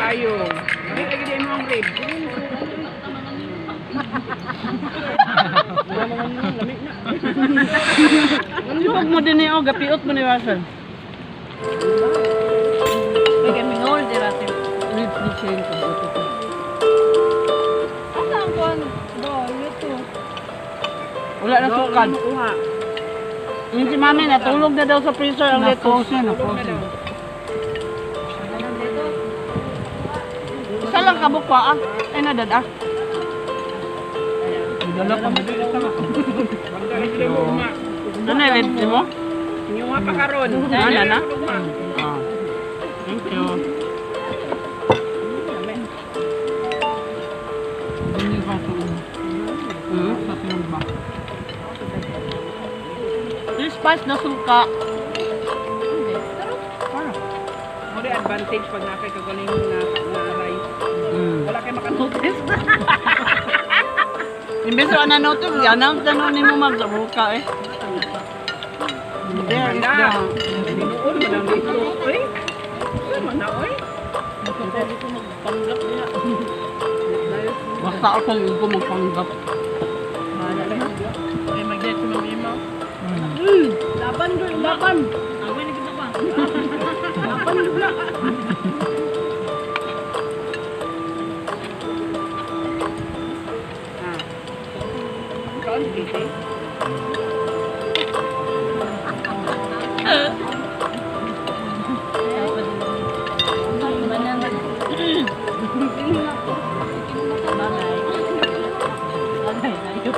Kayo. Lami lagi di mo ang ribs. Lami na. Huwag mo din eh, oh, gapiot mo ni Russell. Kay mingol di Russell. Ribs ni Shane, kabuto ko. Asa ang kuan? Do, luto. Wala na sukad. Kuha. Yung si Mami, natulog na daw sa freezer ang lettuce. Na-frozen, na-frozen. Isa lang kabukwa ah. Ay nadad ah. Dala pa mo. Bangga sila mo uma. Ano yung ribs mo? Inyo nga pa karon. Ano na? Ah. Thank you. Hindi pa sa Hmm? sa sinugba. This spice na suka. Mo di advantage pag naa kay kagaling na na rice. Wala kay makanotice. Imbes na na-notice, i-announce na noon ni mo ma'am sa buka eh. There is the Tinuod man ang dito. Oy. Oy man na oy. Basta ako yung ko magpanggap. Kay mag-get si Ma'am Emma. Laban girl, laban. Away na gid ba? Laban dula. Ah. Kaon si Bagay. Bagay, ayop.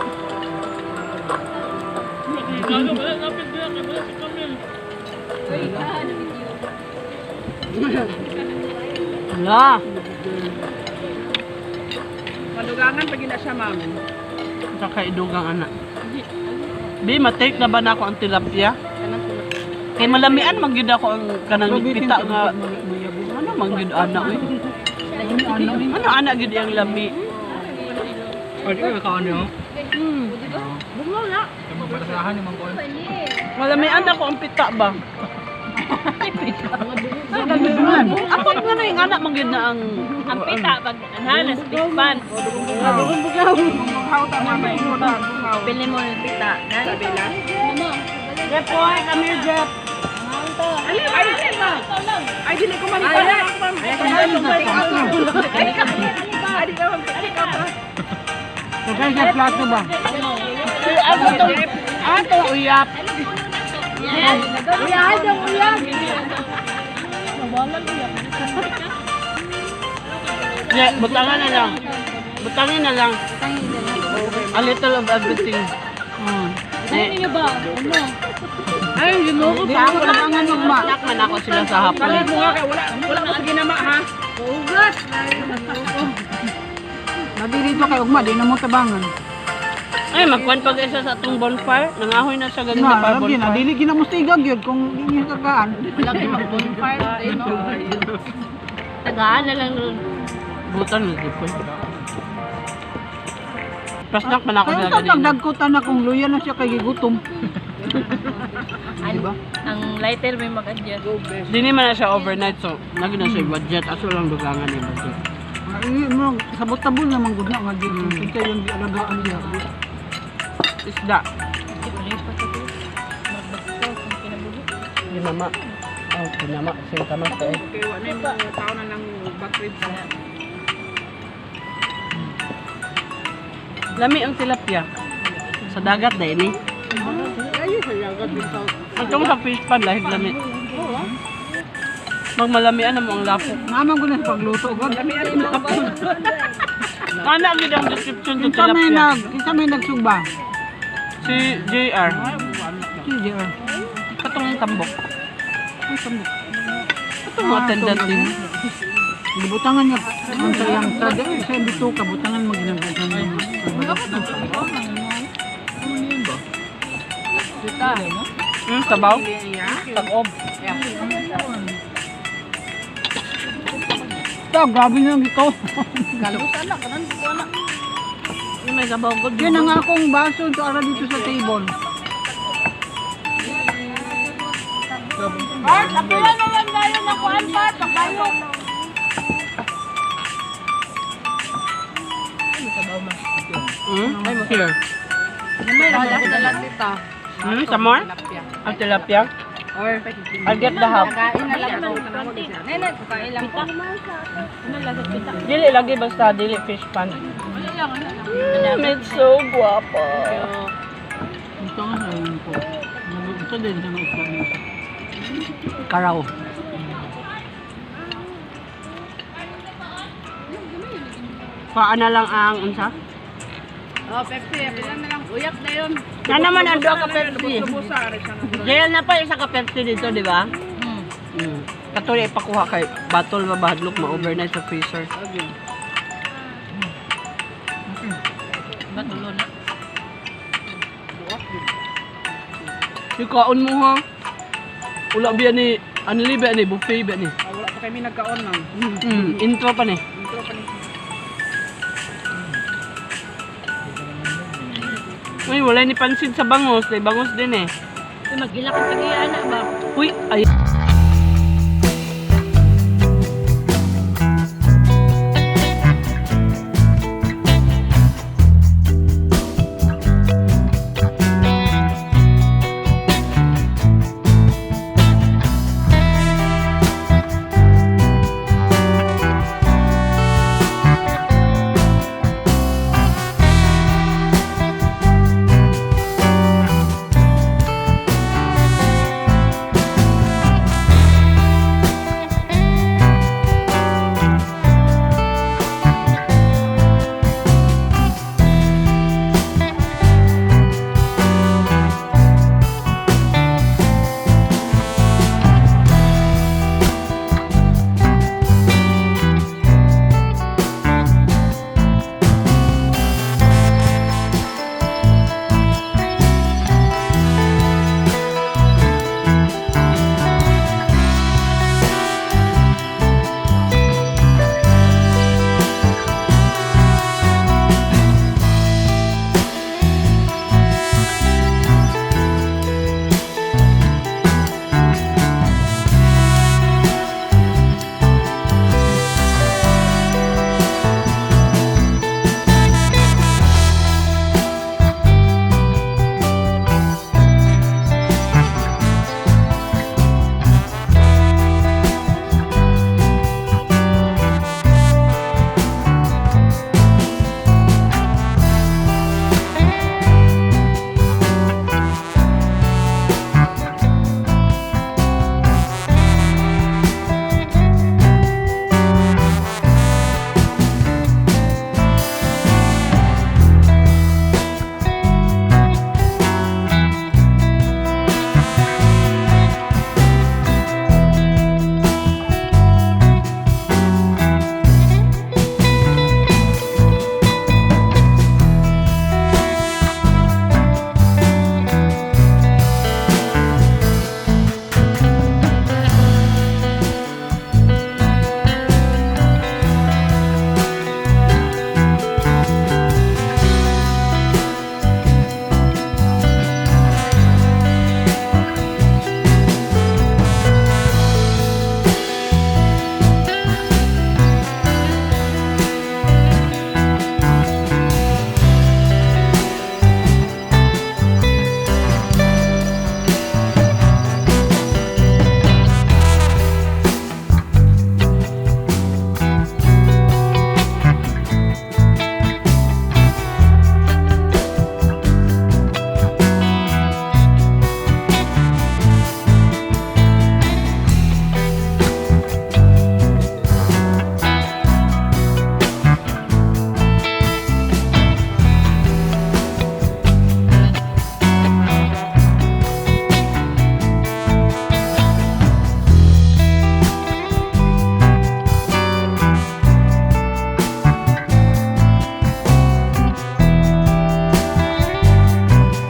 Gago, wala napit diya, kay wala si Camille. Uy, ah, na video. Wala. Madugangan pag gina siya, ma'am. Saka idugang anak. Bi, matake na ba na ako ang tilapia? Kay malamian man gyud ako ang kanang pita nga ano man gyud ana oy. Ano ana gyud ang lami? Pwede ko ka ano? Bungaw na. Pagpasahan ni Mang Boy. Malamian ako ang pita ba? Apot nga na yung anak man gyud na ang Ang pita pag anhanas big pan. Bughaw ta mama. Bughaw. Pili mo yung pita. Sabi na. Jeff, oy, come here, Jeff. Ay, ay, ay, dili ko manipala. Ay, ay, di ka man. Kaya sa plato ba? Ako to, ato uyap. Uyahan daw uyab. Yeah, butangan na lang. Butangin na lang. A little of everything. Ano niyo ba? Ano? Ay, ginoo ko sa ako lang ang magma. Man ako sila sa hapon. Kalit mo nga kay wala wala ko sa ginama ha. Nabi dito kay Ugma, di na mo tabangan. Ay, magkuhan pag isa sa atong bonfire. Nangahoy na siya ganun Na, pa lagi na bonfire. dili gina mo stigag yun kung di niyo tagaan. Lagi mag-bonfire. Tagaan na lang nun. Butan na di po. Pasnak man ako Kaya sila sa ganina. tagdagkutan na kung luya na siya kay gigutom. Ang, ang lighter may mag-adjust. Dini man na siya overnight so lagi na siya budget. Aso lang dugangan ni budget. Ay, mo sabot-tabon naman gud na nga dito. Kinsa yung gialagaan niya. Isda. Magbagto kung kinabuhi. Di mama. Oh, di mama. Sing tama ka eh. Okay, wala na yung tao na ng back ribs. Lami ang tilapia. Sa dagat na ini. Ay, sa dagat dito. Ang sa fish pan lahig lami. Magmalamian na mo ang lapok. Naman ko na sa pagluto gud. Lamian ang lapon. Ana ang gid ang description sa Kinsa may tilapia. nag kinsa may nagsugba? Si JR. Si JR. Katong tambok. Ay, tambok. Katong mga attendant din. Gibutangan niya ang sayang sa sa bituka butangan mo ginagawa. Sabaw? Tag-ob. Ta, grabe na lang ikaw. Yung may sabaw ko. Yan ang akong baso ara dito sa table. Bart, apila naman tayo na kuan, Bart. Pagbayo. Here. May tita. Some more? Ang tilapia? Or I'll get the half. kain na lang ko. Nene, kain lang ko. Dili lagi basta dili fish pan. It's so guwapo. Ito nga sa alam ko. Ito din sa mga isda niya. Karaw. Paana lang ang unsa? Oh, Pepsi, pila na lang. Uyak na yun. Na naman ang duha ka Pepsi. Jail na pa isa ka Pepsi dito, di ba? Katuloy ipakuha kay batol mabahadlok ma-overnight sa freezer. Batulo na. Ikaon mo ha. Wala biya ni anli biya ni buffet biya ni. Wala pa kami nagkaon ma'am. Intro pa ni. Intro pa ni. Uy, wala ni pansin sa bangos. May bangos din eh. Uy, mag-ilak ang tagiya na ba? Uy, ay.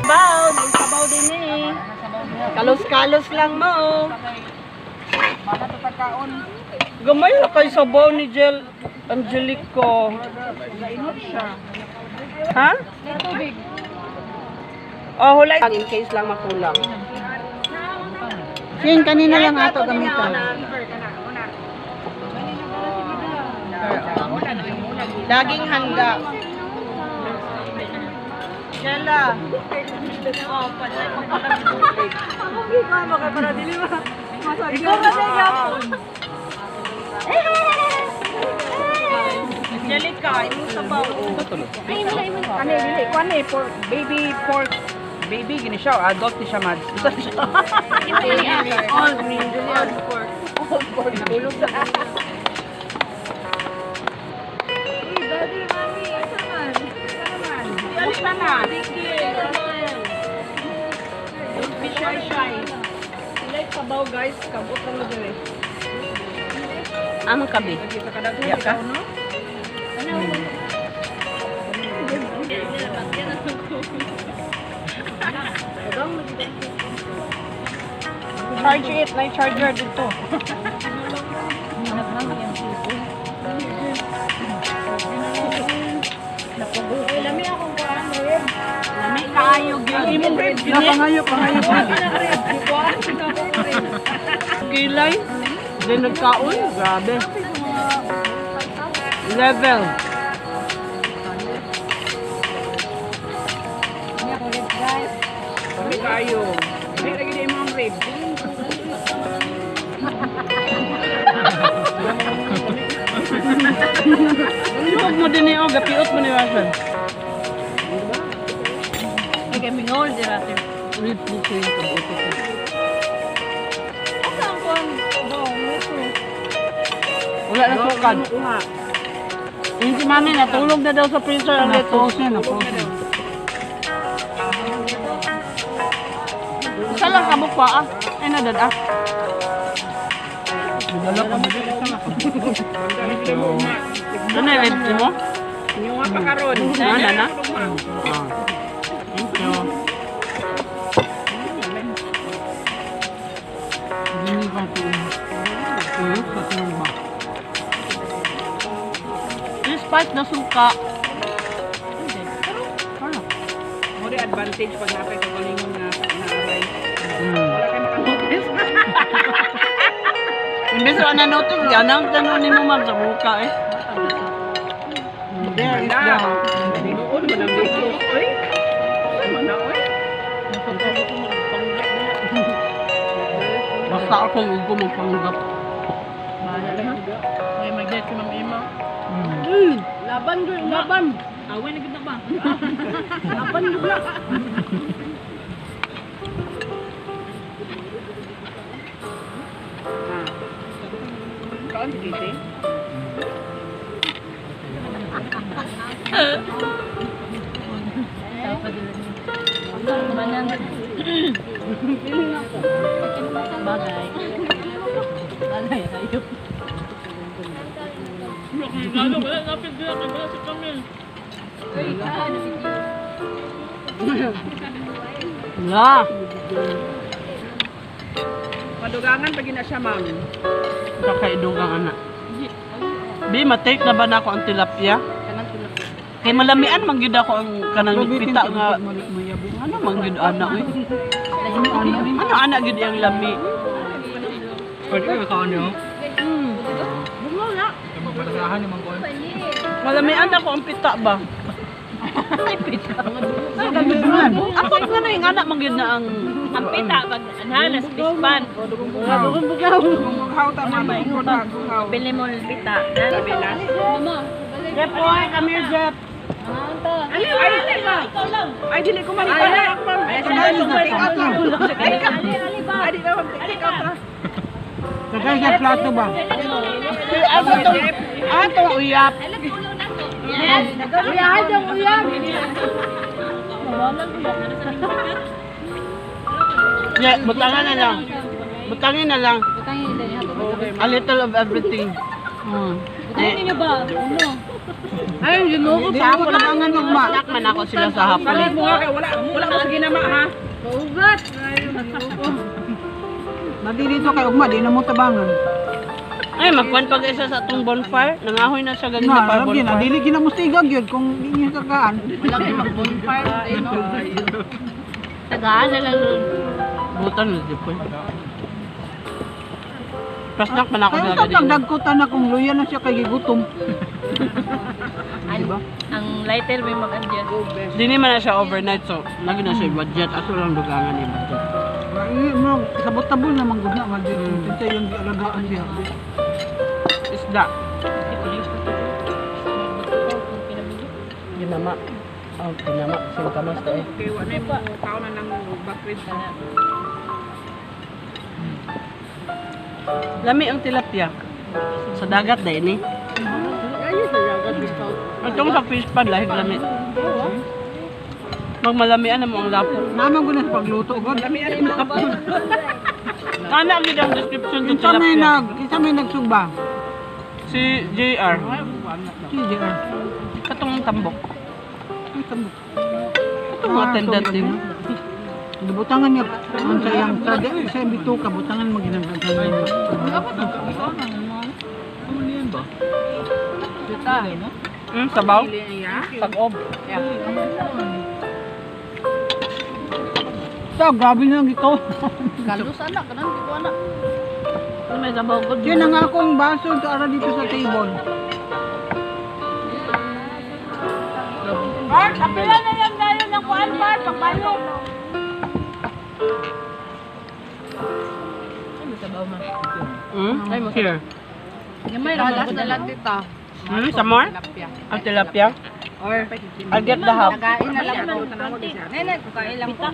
Baw, sabaw din eh. Kalos-kalos lang mo. Gamay na kay sabaw ni Jel Angelico. Ha? Oh, hulay. In case lang makulang. Sin, kanina lang ato gamiton. Laging handa. Shella. Oh, patay mo pa kami tubig. Ako gikuha mo kay para dili ba? Ikaw ba sa yapon? Angelica, imo sabaw. Ay, wala, wala. Ano dili kuan eh pork baby pork baby gini siya or adult ni siya, Mads. Isa siya. All old pork. Old pork tulog na. Uy, daddy, mami, asa man? Asa man? Alis na na. Don't be shy shy. Like sabaw, guys, kabot lang na dili. Amang kabi. Nagkita ka daghan Ya ka? ikaw, no? Charge it. May charger dito. Uy, lami akong kuan, rib. Lami kaayo gyud. Imong ribs Na pangayo, pangayo pa. Rib, gikuan sa akong rib. Kilay. Then nagkaon. Grabe. Level. Lami akong rib, guys. Kami kayo. Dili lagi di imong rib. Huwag mo din eh, oh. Gapiot mo ni Russell. Ay, kay mingol, di ba, sir? Ribs dito yung kabuti ko. Asa ang kuan? Dong, ito. Wala na sukad. Kuha. Yung si mami, natulog na daw sa freezer ang lettuce. Na-pause na, na-pause na. Isa lang kabukwa ah. Ay, nadad ah. Dala pa mo isa nga kabuti. Ano yung ribs mo? Inyo nga pa karon. Ano na? Ah. Thank you. Hindi pa ko. Sa tulong ba? Yung spice na suka. Ano? Mo di advantage pag naa kay kagalingon nga na rice. Mm. Wala kay makanotice. Imbes na na-notice, ganang tanong ni mo ma'am sa buka eh. There is Ganda. the Tinuod man ang dito. Oy. Ano man na oy? Basta ako huwag ko magpanggap. Ay, mag-diet si Ma'am Ima. Mm. Laban, girl, laban. Away na gid na ba? Laban gid na. Ah. Kaon si Kitty? Manan. Bagay. Bagay kayo. Lalo, wala napit din ako. Wala si Camille. La, Padugangan pa gina siya, ma'am. kakaidugang anak. Bi, matake na ba na ako ang tilapia? Kay malamian man gyud ako ang kanang pita nga ano man gyud ana oy. Ano ana gyud ang lami? Pwede ka kaon niyo? Bungo na. Pagkasahan ni Mangkon. Malamian ako ang pita ba? Ako nga na yung anak man gyud na ang Ang pita, pag anhanas, pispan. Gunghaw ta, ma'am. Gunghaw. Pili mo ang pita. Kabilas. Jeff, oy, come here, Jeff. Ali, ali ba? Ikaw lang. Ay, dili ko manipala, ma'am. Ay, Ay, ay, out lang. Ali, ali ba? Ay, di ba, ma'am? Take out ra. Tagay sa plato ba? Ato tong ato uyap. Yes. Uyahan ang uyab. Yeah, butangan na lang. Butangin na lang. A little of everything. Mm. Butangin ninyo ba? Uno. Ay, ginuko sa hapon. Butangan magma. Snack man ako sila sa hapon. Kalit mo nga kay wala wala ko sa ginama ha. Maugat. Madi dito kay ugma di na mo tabangan. Ay, magkuhan pag isa sa atong bonfire. Nangahoy na siya ganina Na, pa alam yun, bonfire. dili gina mo sigag yun kung di niyo tagaan. Wala kayo mag-bonfire. Tagaan na lang nun. Butan na di po. Pasnak man ako Kaya sa sa pagdagkutan na kung luya na siya kay gigutom. Ang, ang lighter may mag-adjust. Dili man na siya overnight, so lagi na siya budget. Ato lang dugangan ni budget. Ay, mo sabot-tabol na man gud na man mm. Yung gialagaan diha. Isda. Ginama. Oh, ginama. Singkamas ta eh. Okay, wala na yung tao na ng back ribs. Lami ang tilapia. Sa dagat dahil ni. Itong sa fish pan, lahig lami. Magmalamian na mo ang lapo. Naman gud na sa pagluto gud. Ano ang gid ang description sa Kinsa may tilapia? nag kinsa may nagsugba? Si JR. Si JR. Katong tambok. Ay, tambok. Katong mga attendant din. Butangan niya ang sa iyang sa sa iyang bituka butangan mo ginagdagan. Sabaw? Pag-ob. Sa grabe na ang ikaw. Kalus anak, kanan di ko anak. Ano may sabaw ko? Yan ang akong baso ara dito sa table. Bart, apila na lang tayo ng kuan, Bart, pagbayo. Here. Gamay ra na lang tita. Some more? Ang tilapia? Or, I'll get the half. nagain na lang ako. Nene, kukain lang po.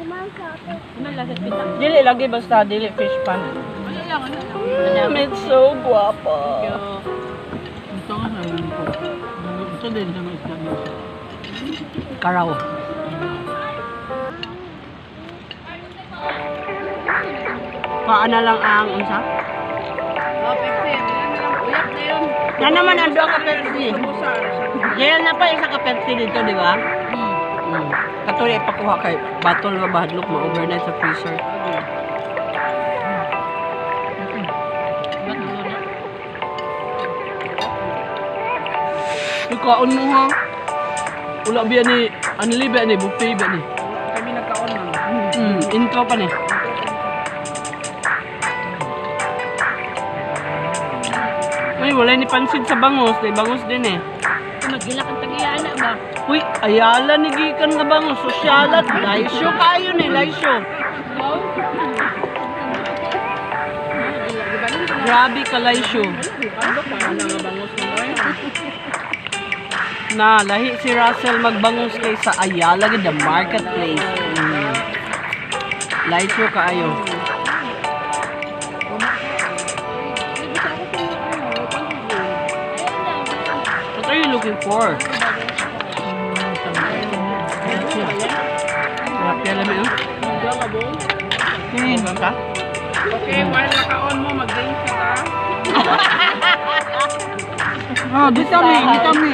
Dili lagi basta dili fish pan. It's so guwapo. Ito nga sa ko. Ito din sa mga isda niya. Karaw. Paano lang ang unsa? Oh, Pepsi. Uyak na yun. Na naman ang duha ka Pepsi. Jail na pa isa ka Pepsi dito, di ba? Mm. Katuloy ipakuha kay batol nga bahadlok mo overnight sa freezer. Ikaon mo ha. Wala biya ni anli biya ni buffet biya ni. Kami nagkaon man. Intro pa ni. Uy, wala ni pansit sa bangus. May bangus din eh. Magilak ang tagiya anak ba? Uy, ayala ni gikan nga bangus. Sosyalat. Laisyo kayo ni, laisyo. Grabe ka laisyo. Na, lahi si Russell magbangus kay sa Ayala gid the marketplace. Laisyo kaayo. What are you looking for? Tilapia lami oh. Tingin. Ka? Okay, while nakaon mo, mag-drink ka ta. Oh, dito mi, dito mi.